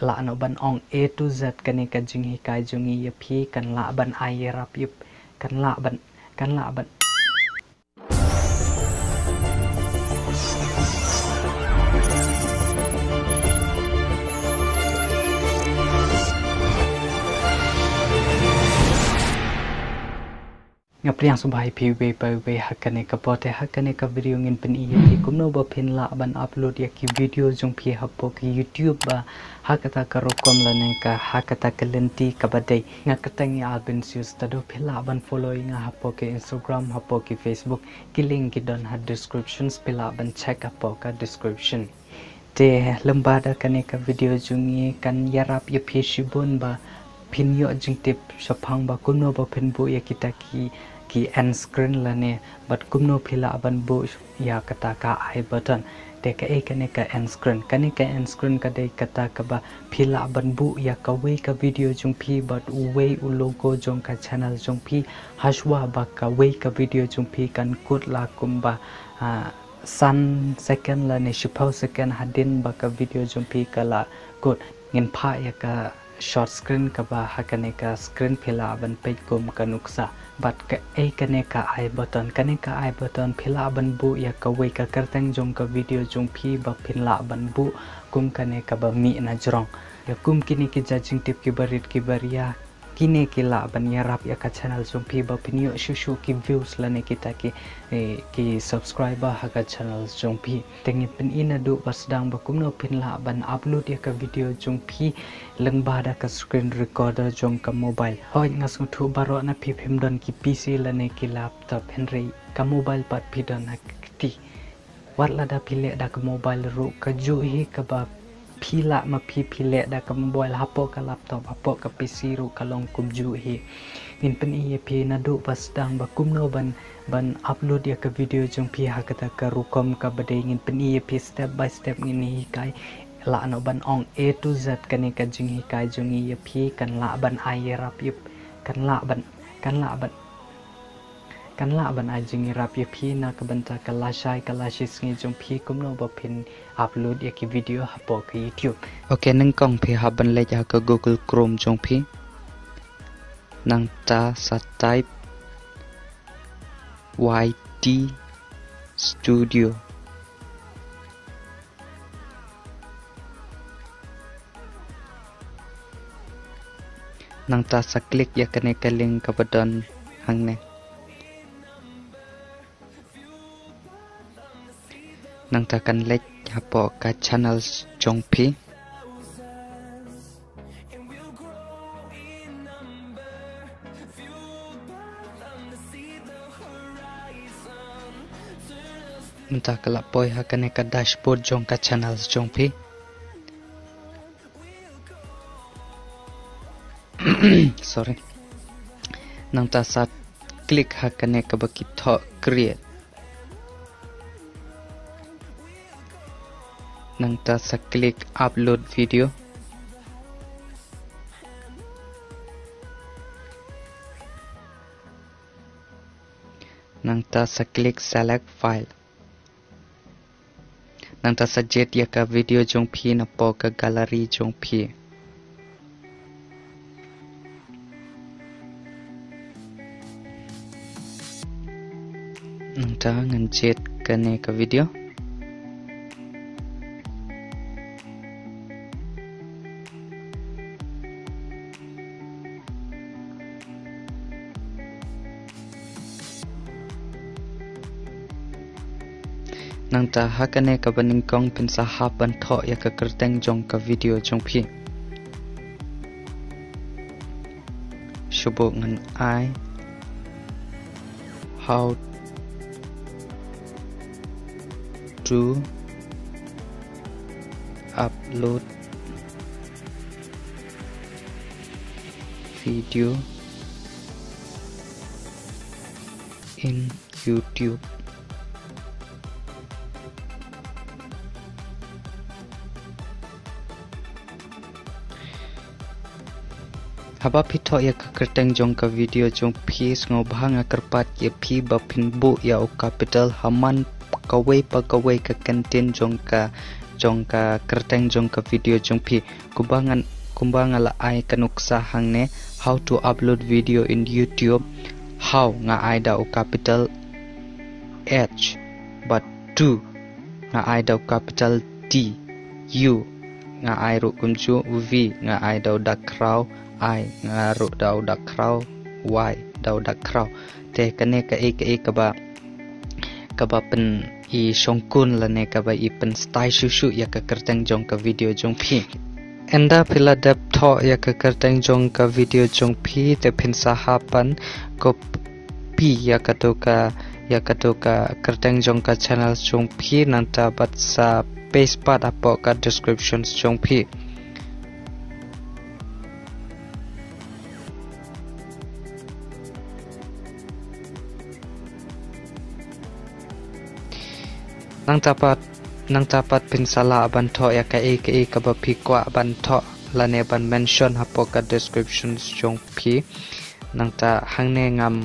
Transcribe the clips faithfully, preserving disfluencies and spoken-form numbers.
Lah noh ban ong A to Z kane ka jinghikai jong ngi ïa phi, kan lah ban ai ïarap ïa phi, kan lah ban, kan lah ban. Nga pdiang sngewbha ïa phi uwei pa uwei ha kane ka por, te ha kane ka video ngin pyni ïa phi kumno ba phin lah ban upload ïa ki video jong phi hapoh ki YouTube ba ha kata ka rukom lane ka ha kata ka lynti kaba dei. Nga kyrteng ïa Albin Sius, lada phi lah ban follow ïa nga hapoh ki Instagram, hapoh ki Facebook, ki link ki don ha description, phi lah ban check hapoh ka description. Te lem bad kane ka video jong ngi kan ïarap ïa phi shibun ba phin ïoh jingtip shaphang ba kumno ba phin buh ïa kita ki, ki end screen lane bad kumno phi lah ban buh ïa kata ka I button. Te kaei kane ka end screen? Kane ka end screen ka dei kata kaba phi lah ban buh ïa kawei ka video jong phi bad uwei u logo jong ka channel jong phi, hashwa ba kawei ka video jong phi kan kut la kumba, ah, san second lane shiphew second hadien ba ka video jong phi ka la kut. Ngin phah ïa ka short screen kaba ha kane ka screen phi lah ban peit kum ka nuksa. Bad kaei kane ka I button? Kane ka I button phi lah ban buh ïa kawei ka kyrteng jong ka video jong phi ba phin lah ban buh kum kane kaba mih na jrong. Ïa kum kine ki jait jingtip kiba rit kiba ria, kine ki lah ban ïarap ïa ka channel jong phi ba phin ïoh shuh shuh ki views lane kita ki, eh, ki subscriber ha ka channel jong phi. Te ngin pyni naduh ba sdang ba kumno phin lah ban upload ïa ka video jong phi lyngba da ka screen recorder jong ka mobile. Hooid, nga sngewthuh baroh na phi phim don ki P C lane ki laptop, hynrei ka mobile pat phi don ha ka kti. Wat lada phi leh da ka mobile ruh kajuh hi, kaba phi lah ma phi, phi leh da ka mobile, hapoh ka laptop, hapoh ka P C ruh ka long kumjuh hi. Ngin pyni ïa phi naduh ba sdang ba kumno ban, ban upload ïa ka video jong phi ha kata ka rukom kaba dei. Ngin pyni ïa phi step by step, ngin hikai. Lah noh ban ong A to Z kane ka jinghikai jong ngi ïa phi, kan lah ban ai ïarap ïa phi, kan lah ban, kan lah ban, kan lah ban ai jingïarap ïa phi na ka bynta ka lashai ka lashisngi jong phi kumno ba phin upload ïa ki video hapoh ka YouTube. Okay, nyngkong phi hap ban leit ha ka Google Chrome jong phi. Nangta sa type Y T Studio. Nangta sa click ïa kane ka link kaba don hangne. Nangta kan leit hapoh ka channels jong phi. Nangta ka la poi ha kane ka dashboard jong ka channels jong phi. Sorry. Nangta sa click ha kane kaba ki thoh create. Nangta sa click upload video. Nangta sa click select file. Nangta sa jied ïa ka video jong phi napoh ka gallery jong phi. Nangta ngan jied kane ka video. Nangta ha kane kaba nyngkong phin sa hap ban thoh ïa ka kyrteng jong ka video jong phi. Shu buh ngan ai how to upload video in YouTube. Haba phi thoh ïa ka kyrteng jong ka video jong phi, sngewbha nga kyrpad ïa phi ba phin buh ïa u capital ha man kawei pa kawei ka kyntien jong ka jong ka kyrteng jong ka video jong phi. Kumba ngan, kumba nga la ai ka nuksa hangne, how to upload video in YouTube. How nga ai da u capital H, bad to nga ai da u capital T, U nga ai ruh kumjuh, V nga ai da u dak khraw, I nga ruh da u dak khraw, Y da u dak khraw. Te kane kaei kaei kaba, kaba pyn i shongkun lane kaba i pynstai shuh shuh ïa ka kyrteng jong ka video jong phi. Ynda phi la dep thoh ïa ka kyrteng jong ka video jong phi, te phin sa hap ban copy ïa kato ka, ïa kato ka kyrteng jong ka channel jong phi, nangta bad sa paste pat hapoh ka description jong phi. Nangta pat, nangta pat phin sa lah ban thoh ïa kaei kaei kaba phi kwah ban thoh lane ban mention hapoh ka description jong phi. Nangta hangne ngam,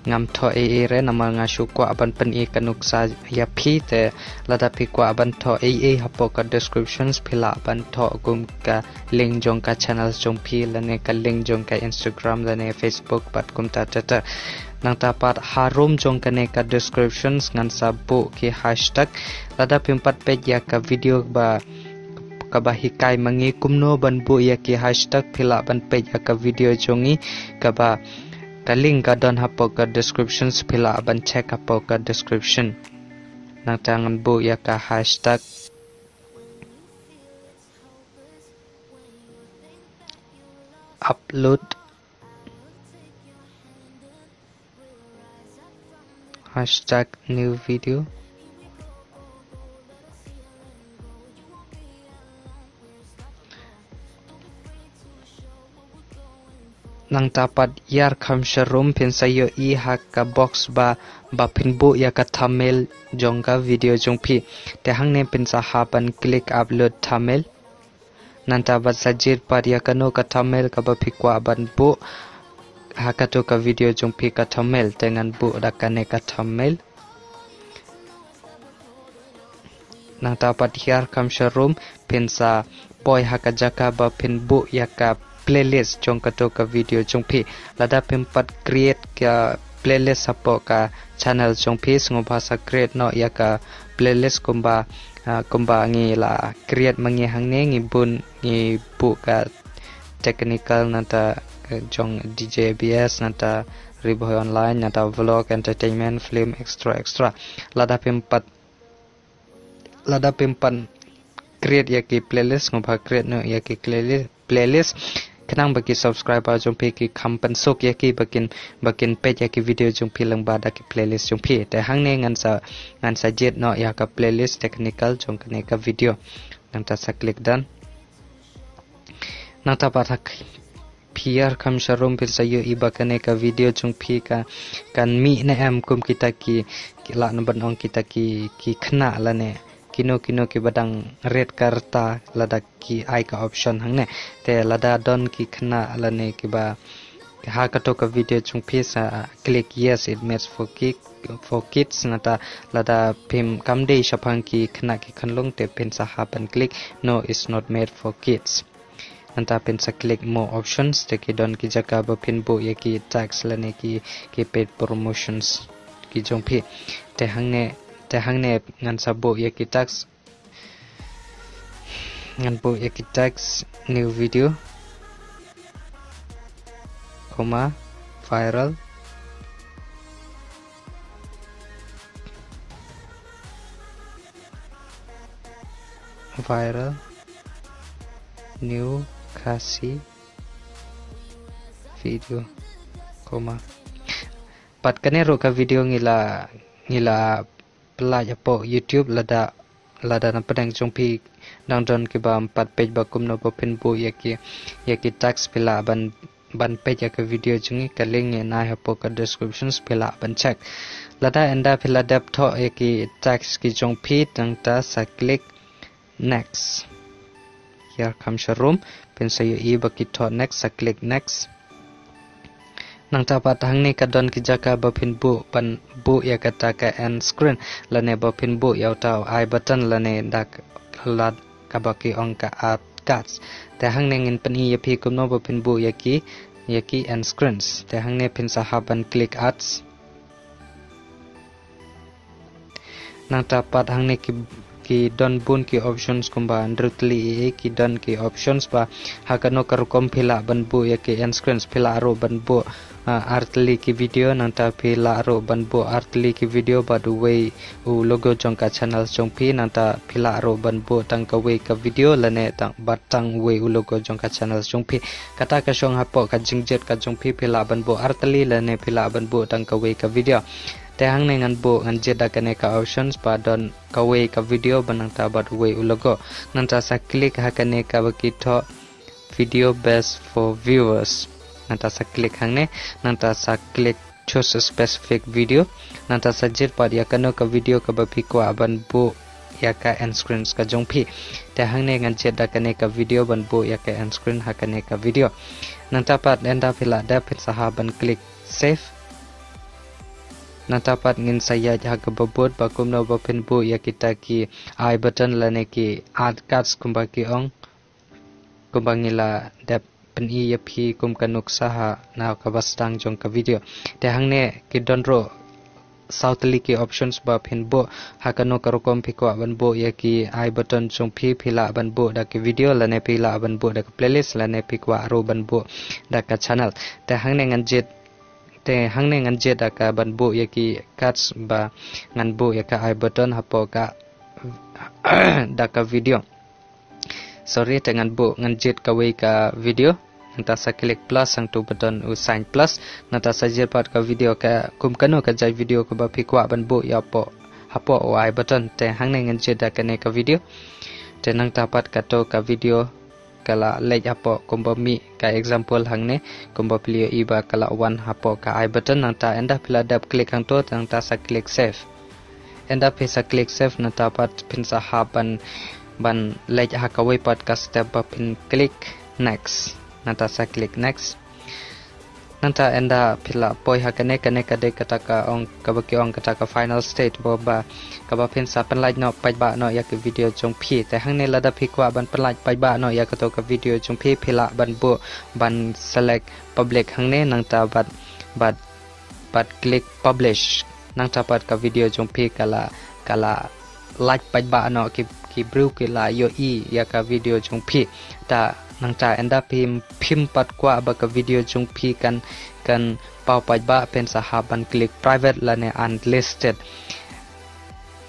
ngam thoh ei ei re, namar nga shu kwah ban pyni ka nuksa ïa phi. Te lada phi kwah ban thoh ei ei hapoh ka description, phi lah ban thoh kum ka link jong ka channel jong phi lane ka link jong ka Instagram lane Facebook bad kumta ter ter. Nangta pat harum jong kane ka description ngan sa buh ki hashtag. Lada phim pat peit ïa ka video ba, kaba hikai ma ngi kumno ban buh ïa ki hashtag, phi lah ban peit ïa ka video jong ngi kaba, ka link ka don hapoh ka description, phi lah ban check hapoh ka description. Nangta ngan buh ïa ka hashtag upload, hashtag new video. Nangta pat ïar kham sharum phin sa ïohi ha ka box ba, ba phin buh ïa ka thumbnail jong ka video jong phi. Te hangne phin sa hap ban click upload thumbnail. Nangta bad sa jied pat ïa kano ka thumbnail kaba phi kwah ban buh ha kato ka video jong phi ka thumbnail. Te ngan buh da kane ka thumbnail. Nangta pat ïar kham sharum phin sa poi ha ka jaka ba phin buh ïa ka playlist jong kato ka video jong phi. Lada phim pat create ka playlist hapoh ka channel jong phi, sngewbha sa create noh ïa ka playlist kumba, ah, kumba ngi la create ma ngi hangne, ngi bun, ngi buh ka technical nangta, eh, jong D J B S nangta Ri Bhoi Online nangta vlog, entertainment, film, et cetera et cetera. Lada phim pat, lada phim pat create ïa ki playlist, sngewbha create noh ïa ki playlist, playlist. Khnang ba ki subscriber jong phi ki kham pynsuk ïa ki ba kin, ba kin peit ïa ki video jong phi lyngba da ki playlist jong phi. Te hangne ngan sa, ngan sa jied noh ïa ka playlist technical jong kane ka video. Nangta sa click done. Nangta pat ha phi ïar kham sharum phin sa ïohi ba kane ka video jong phi ka, kan mih ne em kum kita ki, ki lah ban ong kita ki, ki khynnah lane kino kino kiba dang rit ka rta lada ki ai ka option hangne. Te lada don ki khynnah lane kiba ha kato ka video jong phi sa click yes, it made for kid, for kids, nangta lada phim kam dei shaphang ki khynnah ki khyllung te phin sa hap ban click no, it's not made for kids. Nangta phin sa click more options, te ki don ki jaka ba phin buh ïa ki tags lane ki, ki paid promotions ki jong phi. Te hangne, te hangne ngan sa buh ïa ki tags. Ngan buh ïa ki tags new video, comma, viral, viral, new Khasi video, comma. Pat kane ruh ka video ngi la, ngi la pynlait hapoh YouTube lada, lada na pdeng jong phi dang don kiba ym pat peit ba kumno ba phin buh ïa ki, ïa ki tags phi lah ban, ban peit ïa ka video jong ngi, ka link ngi ai hapoh ka description phi lah ban check. Lada ynda phi la dep thoh ïa ki tags ki jong phi nangta sa click next. Ïar kham sharum phin sa ïohi ba ki thoh next, sa click next. Nangta pat hangne ka don ki jaka ba phin buh, ban buh ïa kata ka end screen lane ba phin buh ïa uta u I button lane da ka lad kaba ki ong ka app cards. Te hangne ngin pyni ïa phi kumno ba phin buh ïa ki, ïa ki end screens. Te hangne phin sa hap ban click ads. Nangta pat hangne ki, ki don bun ki options kumba hynriew tylli, ki don ki options ba ha kano ka rukom phi lah ban buh ïa ki end screens, phi lah ruh ban buh, ah, ar tylli ki video, nangta phi lah ruh ban buh ar tylli ki video bad uwei u logo jong ka channel jong phi, nangta phi lah ruh ban buh tang kawei ka video lane tang, bad tang uwei u logo jong ka channel jong phi. Kata ka shong hapoh ka jingjied ka jong phi, phi lah ban buh ar tylli lane phi lah ban buh tang kawei ka video. Te hangne ngan buh, ngan jied da kane ka options ba don kawei ka video bad nangta bad uwei u logo. Nangta sa click ha kane kaba ki thoh video best for viewers. Nangta sa click hangne, nangta sa click choose a specific video. Nangta sa jied pat ïa kano ka video kaba phi kwah ban buh ïa ka end screens ka jong phi. Te hangne ngan jied da kane ka video ban buh ïa ka end screen ha kane ka video. Nangta pat ynda phi la dep phin sa hap ban click save. Nangta pat ngin sa ïaid ha kaba bud ba kumno ba phin buh ïa kita ki i button lane ki ad cards kumba ki ong. Kumba ngi la dep pyni ïa phi kum ka nuksa ha na kaba sdang jong ka video. Te hangne ki don ruh saw tylli ki options ba phin buh ha kano ka rukom phi kwah ban buh ïa ki i button jong phi, phi lah ban buh da ki video lane phi lah ban buh da ka playlist lane phi kwah ruh ban buh da ka channel. Te hangne ngan jied, te hangne ngan jied da ka ban buh ïa ki cards ba ngan buh ïa ka i button hapoh ka da ka video. Sorry, te ngan buh, ngan jied kawei ka video. Nangta sa click plus hangto ba don u sign plus. Nangta sa jied pat ka video ka kum kano ka jait video kaba phi kwah ban buh ïa hapoh, hapoh u i button. Te hangne ngan jied da kane ka video. Te nangta pat kato ka video ka la leit hapoh kumba mih ka example hangne, kumba phi la ïohi ba ka la wan hapoh ka i button. Nangta ynda phi la dep click hangto, nangta sa click save. Ynda phi sa click save, nangta pat phin sa hap ban, ban leit ha kawei pat ka step ba phin click next. Nangta sa click next. Nangta ynda phi la poi ha kane, kane ka dei kata ka ong, kaba ki ong kata ka final state ba, ba kaba phin sa pynlait noh, paidbah noh ïa ki video jong phi. Te hangne lada phi kwah ban pynlait paidbah noh ïa kato ka video jong phi, phi lah ban buh, ban select public hangne, nangta bad, bad bad click publish. Nangta pat ka video jong phi ka la, ka la lait paidbah noh, ki, ki briew ki la ïohi ïa ka video jong phi. Te nangta ynda phim, phim pat kwah ba ka video jong phi kan, kan paw paidbah, phin sa hap ban click private lane unlisted.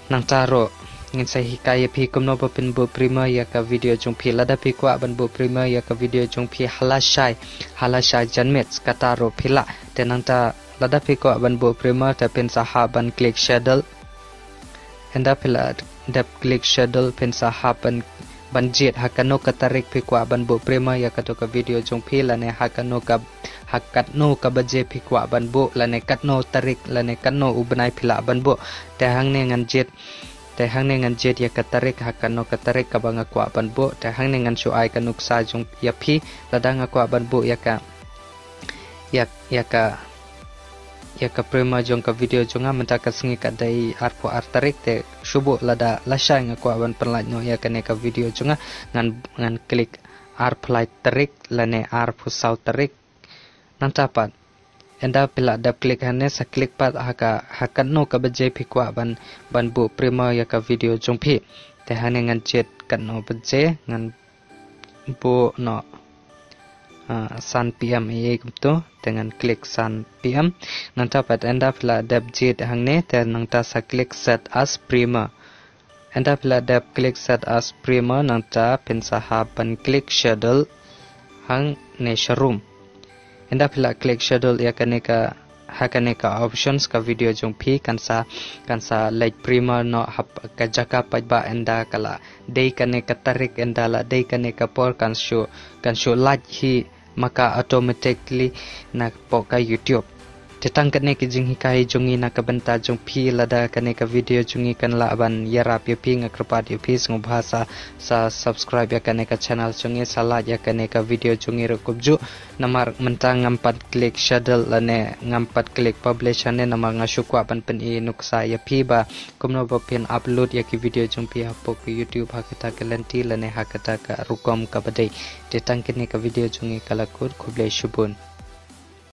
Nangta ruh ngin sa hikai ïa phi kumno ba phin buh primer ïa ka video jong phi. Lada phi kwah ban buh primer ïa ka video jong phi, ha lashai, ha lashai janmiet, kata ruh phi lah. Te nangta lada phi kwah ban buh primer, te phin sa hap ban click schedule. Ynda phi la dep click schedule, phin sa hap ban, ban jied ha kano ka tarik phi kwah ban buh primer ïa kato ka video jong phi lane ha kano ka, ha katno ka baje phi kwah ban buh lane katno tarik lane katno u bnai phi lah ban buh. Te hangne ngan jied, te hangne ngan jied ïa ka tarik, ha kano ka tarik kaba nga kwah ban buh. Te hangne ngan shu ai ka nuksa jong ïa phi lada nga kwah ban buh ïa ka, ïa, ïa ka, ïa ka primer jong ka video jong nga mynta ka sngi ka dei arphew ar tarik. Te shu buh lada lashai nga kwah ban pynlait noh ïa kane ka video jong nga, ngan, ngan click arphew lai tarik lane arphew saw tarik. Nangta pat ynda phi la dep click hangne, sa click pat ha ka, ha katno ka baje phi kwah ban, ban buh primer ïa ka video jong phi. Te hangne ngan jied katno baje, ngan buh noh, ah, san P M ïa kumto, te ngan click san P M. Nangta pat ynda phi la dep jied hangne, te nangta sa click set as primer. Ynda phi la dep click set as primer, nangta phin sa hap ban click schedule hangne sharum. Ynda phi la click schedule ïa kane ka, ha kane ka options, ka video jong phi kan sa, kan sa leit primer noh ha ka jaka paidbah ynda ka la dei kane ka tarik, ynda la dei kane ka por, kan shu, kan shu lait hi ma ka automatically napoh ka YouTube. Te tang kane ki jinghikai jong ngi na ka bynta jong phi. Lada kane ka video jong ngi kan lah ban ïarap ïa phi, nga kyrpad ïa phi sngewbha sa, sa subscribe ïa kane ka channel jong ngi, sa like ïa kane ka video jong ngi ruh kumjuh. Namar mynta ngam pat klik schedule lane ngam pat klik publish hangne namar nga shu kwah ban pyni nuksa ïa phi ba kumno ba phin upload ïa ki video jong phi hapoh ki YouTube ha kata ka lynti lane ha kata ka rukom kaba dei. Te tang kane ka video jong ngi ka la kut, khublei shibun.